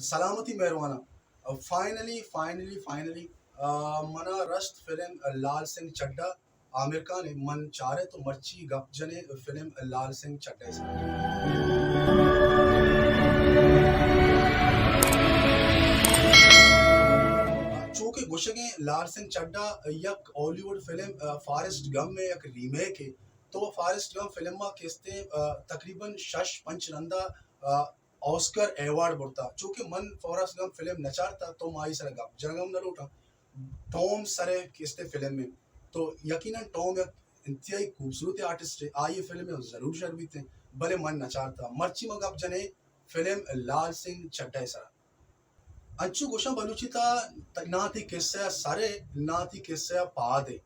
سلامتی مہرواناں۔ Finally, finally, finally, آ، منا رست فلم لال سنگھ چڈا۔ عامر خان ءِ من چارے تو مرچی گپ جنے فلم لال سنگھ چڈا ءِ سرا۔ چو کہ گوشگیں لال سنگھ چڈا یک ہالی ووڈ فلم، آ، فارسٹ گم ءِ یک ریمیک ءِ۔ تو فارسٹ گم فلم ءَ کستیں، آ، تقریباً شش پنچ رندا، آ، آسکر ایوارڈ برتا، چونکہ من فارسٹ گم فلم نہ چارتا تو ما آئی سرا گپ جنگ ہم نہ لوٹاں۔ ٹام سرے کستے فلم میں تو یقیناً ٹام یک انتہائی خوبصورت آرٹسٹ ہے، آئی فلم میں ضرور شر بیتے، بلے من نہ چارتا۔ مرچی ما گپ جنے فلم لال سنگھ چڈا ءِ سرا۔ انچو گوشاں بلوچی تا نا تی قصہ سرے نا تی قصہ پادے۔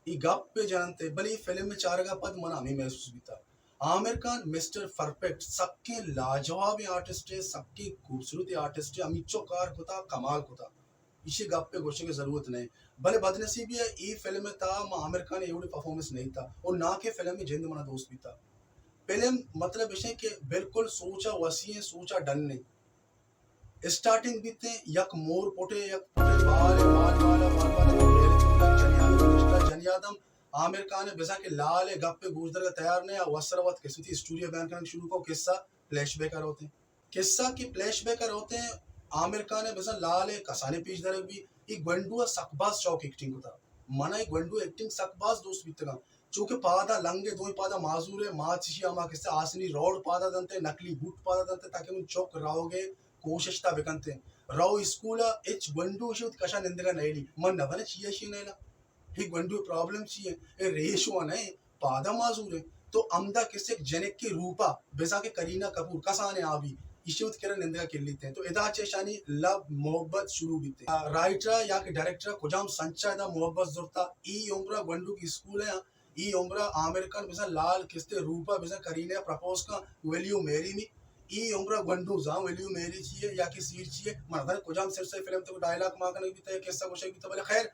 ای گپ پہ جننتے، بلے ای فلم ءِ چارگا پد من ہمیں محسوس بیتا۔ عامر خان مسٹر پرفیکٹ سکیں لاجوابیں آرٹسٹ ہے، سکیں خوبصورت آرٹسٹ ہے، ہمیچو کار کتا، کمال کتا۔ ایشی گپ پہ گوشگ ضرورت نہیں۔ بلے بدنصیبی ہے، ای فلم ءِ تہا ما عامر خان ایوڑی پرفارمنس نہیں تا اور نہ کہ فلم ءِ جند منا دوست بیتا۔ فلم مطلب ایش ہے کہ بالکل سوچا وسیع ہے، سوچا ڈن ہے۔ اسٹارٹنگ بیتے، یک مور پٹے، یک پٹے بال، بال، بال، بال، بال، جنی آدم، جنی آدم عامر خان ءِ بزاں کہ لال ءِ گپ ءِ گوشدارگ ءَ تیار نہ، وسر وت کسے وتی اسٹوری ءَ بیان کنگ شروع کو، قصہ فلیش بیک ءَ روتے۔ قصہ کہ فلیش بیک ءَ روتے، عامر خان ءِ بزاں لال ءِ کسانے پیش دارگ بی، ای گونڈو ءَ سک باز شوق ایکٹنگ کتا۔ من ءَ ای گونڈو ایکٹنگ سک باز دوست بیتگاں۔ چونکہ پادا لنگ ءِ، دوئیں پادا معذور ءِ، ما چشی ہما کسے آسنی روڈ پادا دنتے، نقلی بوٹ پادا دنتے، تاکہ من چک روگ ءِ کوشش تا بکنتے۔ رو اسکول ءَ، ہچ گونڈو اشی وتی کشا نندگا نیلی۔ من نہ زاناں چیا اشی نیلا۔ ہی گونڈو پرابلم چی ہے؟ اے ریش و نہ، پادا معذور ہے۔ تو ہمدا کسے یک جنک کے روپا، بزاں کہ کرینہ کپور، کسانے آبی، اشی وتی کرا نندگا کلیتے۔ تو ادا چہ اشانی لب محبت شروع بیتے۔ آ، رائٹر یا کہ ڈائریکٹر کجام سنچا ادا محبت زرتا، ای عمرہ گونڈو کی اسکول ہے، ای عمرہ عامر خان بزاں لال کستے روپا بزاں کرینہ پرپوز کن، ول یو میری می؟ ای عمرہ گونڈو زان ول یو میری چی ہے یا کہ سیر چی ہے؟ من نہ زاناں کجام سرسے فلم تو ڈائیلاگ ما کنگ بیتا یا قصہ گوشگ بیتا، بلے خیر،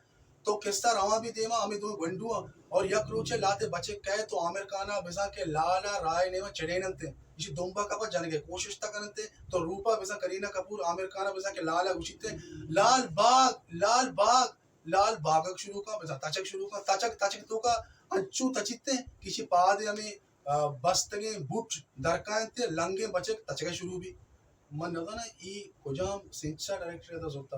تو قصہ رواں بی دیما، ہمے دوئیں گونڈو آں اور یک روچے لاتے بچک کئے تو عامر خان ءَ بزاں کہ لال ءَ راہ ءِ نیما چڑیننتے، اشی دمبا کپا جنگ ءِ کوشش تا کننتے، تو روپا بزاں کرینہ کپور عامر خان ءَ بزاں کہ لال ءَ گوشیتے، لال باگ، لال باگ، لال باگگ شروع کن، بزاں تچگ شروع کن، تچگ، تچگ توکا انچو تچیتے کہ اشی پاد ہمے، آ، بستگیں بوٹ درکائنتے، لنگیں بچک تچگ شروع بی۔ من نہ زاناں ای کجام سنچا ڈائریکٹر ءَ زرتا۔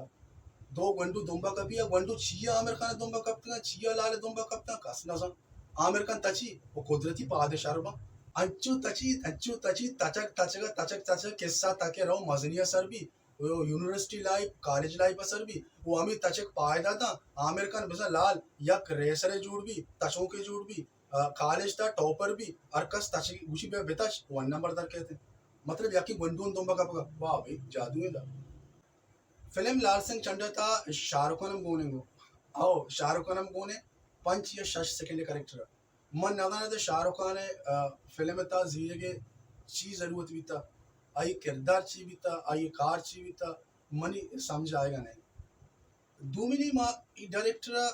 دو گونڈو دمبا کپی، آ گونڈو چیا عامر خان دمبا کپتگاں، چیا لال دمبا کپتاں، کس نہ زان۔ عامر خان تچی و قدرتی پاد شر باں۔ انچو تچی، انچو تچی، تچک، تچک، تچک، تچک، قصہ تاکہ رو مزنی سر بی، و یونیورسٹی لائف، کالج لائف سر بی، و ہمیں تچک پائدہ داں۔ عامر خان بزاں لال یک ریسر جوڑ بی، تچوکے جوڑ بی، آ، کالج تا ٹاپر بی، ہر کس تچ گوشی بیا بتچ، ون نمبر در کہتے۔ مطلب، یکی گونڈون دمبا کپگا، واہ بھئی، جادو ہے دا۔ فلم لال سنگھ چڈا تا شاہ رخ خان ہم گونے گو۔ او، شاہ رخ خان ہم گونے، پنچ یا شش سیکنڈ کریکٹر۔ من نہ زاناں تو شاہ رخ خان ءِ، آ، فلم تا زیرگ ءِ چی ضرورت بیتا، آئی کردار چی بیتا، آئی کار چی بیتا، منی سمجھ آئیگا نہیں۔ دومی نیما ای ڈائریکٹر ءَ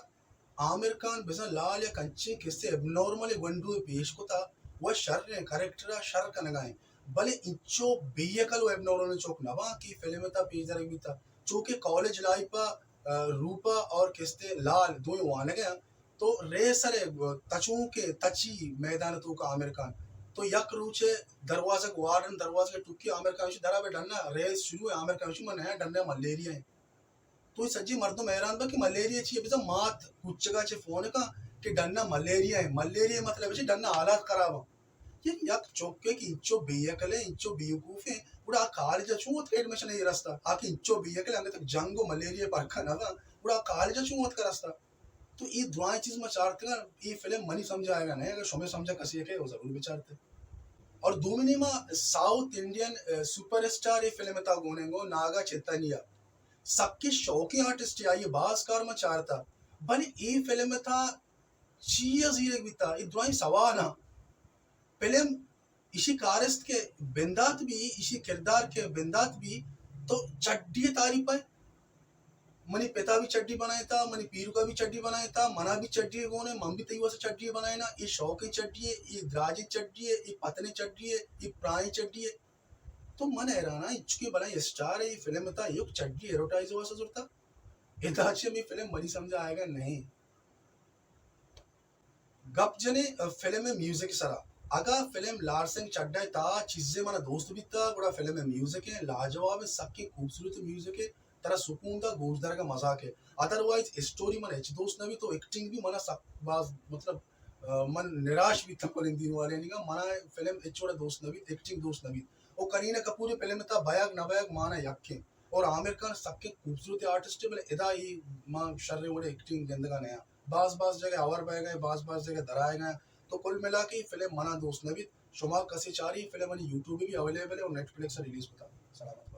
عامر خان بزاں لال یک انچیں کسے ابنارمل گونڈو پیش کتا و شر ہیں، کریکٹر ءَ شر کنگا ہیں، بلے انچو بے عقل و ابنارمل چوک نہ باں کہ فلم تا پیش درگ بیتا، چونکہ کالج لائف ءَ، آ، روپا اور کستے لال دوئیں وانگ ءَ، تو ریسر ءَ تچوکے تچی میدان توکا عامر خان، تو یک روچے دروازگ وارڈن دروازگ ٹکی عامر خان شی درا بے ڈنا ریس شروع ہے، عامر خان شی من نیا ڈنا ملیریا ہیں۔ تو سجی مردم حیران با کہ ملیریا چی ہے؟ بزاں مات کچگا چے فون کا کہ ڈنا ملیریا ہے۔ ملیریا مطلب ہے ڈنا حالات خراب ہیں۔ یک، یک چوکے کہ انچو بے عقل ہے، انچو بیوقوف ہے، گڑا آ کالج چون وت ایڈمیشن ہے رستا؟ آ کہ انچو بے عقل ہے، ہمیں تک جنگ و ملیریا پرکا نہ، گڑا آ کالج چون وت کا رستا؟ تو ای درائیں چیز ما چارتگاں، ای فلم منی سمجھ آئیگا نہیں، اگر شمے سمجھا کسی ہے کہ وہ ضرور بچارتے۔ اور دومی نیما ساؤتھ انڈین، آ، سپر اسٹار ای فلم تا گونے گو ناگا چیتانیا۔ سکی شوقی آرٹسٹ آئی باز کار ما چارتا۔ بلے ای فلم تا چی زیرگ بیتا؟ ای درائیں سوال ہاں۔ فلم ایشی کارست کہ بندات بی، ایشی کردار کہ بندات بی، تو چڈی تعریف ہے۔ منی پتا بھی چڈی بنائے تا، منی پیرکا بھی چڈی بنائے تا، منا بھی چڈی گونے، من بھی تئی واسطے چڈی بنائے نا۔ یہ شوقیں چڈی ہے، یہ دراجیں چڈی ہے، یہ پتنے چڈی ہے، یہ پرائیں چڈی ہے۔ تو من حیران ہاں، انچکیں بلائیں اسٹار ءَ اے فلم ءِ تہا ایوک چڈی ایڈورٹائز واسطہ زرتا؟ ادا چہ ہمے فلم منی سمجھ ءَ آیگ ءَ نہ ایں۔ گپ جنیں، ا، فلم ءِ میوزک ءِ سرا۔ اگاں فلم لال سنگھ چڈا ءِ تہا چیزے منا دوست بیتا، گڑا فلم ءِ میوزک ءَ لاجواب ءَ، سکیں خوبصورت میوزک ءَ، ترا سکون دا، گوشدارگ ءَ مزاک ءَ۔ ادروائز اسٹوری منا ہچ دوست نہ بیت، و ایکٹنگ بھی منا سک باز، مطلب، ا، من نراش بیتاں کلندین والے نیگا، منا فلم ہچ وڑا دوست نہ بیت، ایکٹنگ دوست نہ بیت۔ و کرینہ کپور ءِ فلم ءِ تہا بیگ نہ بیگ مانا یکیں۔ اور عامر خان سکیں خوبصورت آرٹسٹ ءِ، بلے ادا ای ما شریں وڑے ایکٹنگ گندگا نیا۔ باز باز جگہ اور بئیگ ءَ، باز باز جگہ درائیگ ءَ۔ تو کل ملا کے فلم منا دوست نہ بیت۔ شما کسے چاری، فلم منی یوٹیوب بھی اویلیبل ہے اور نیٹ فلکس ءَ ریلیز کتا۔ سلامت۔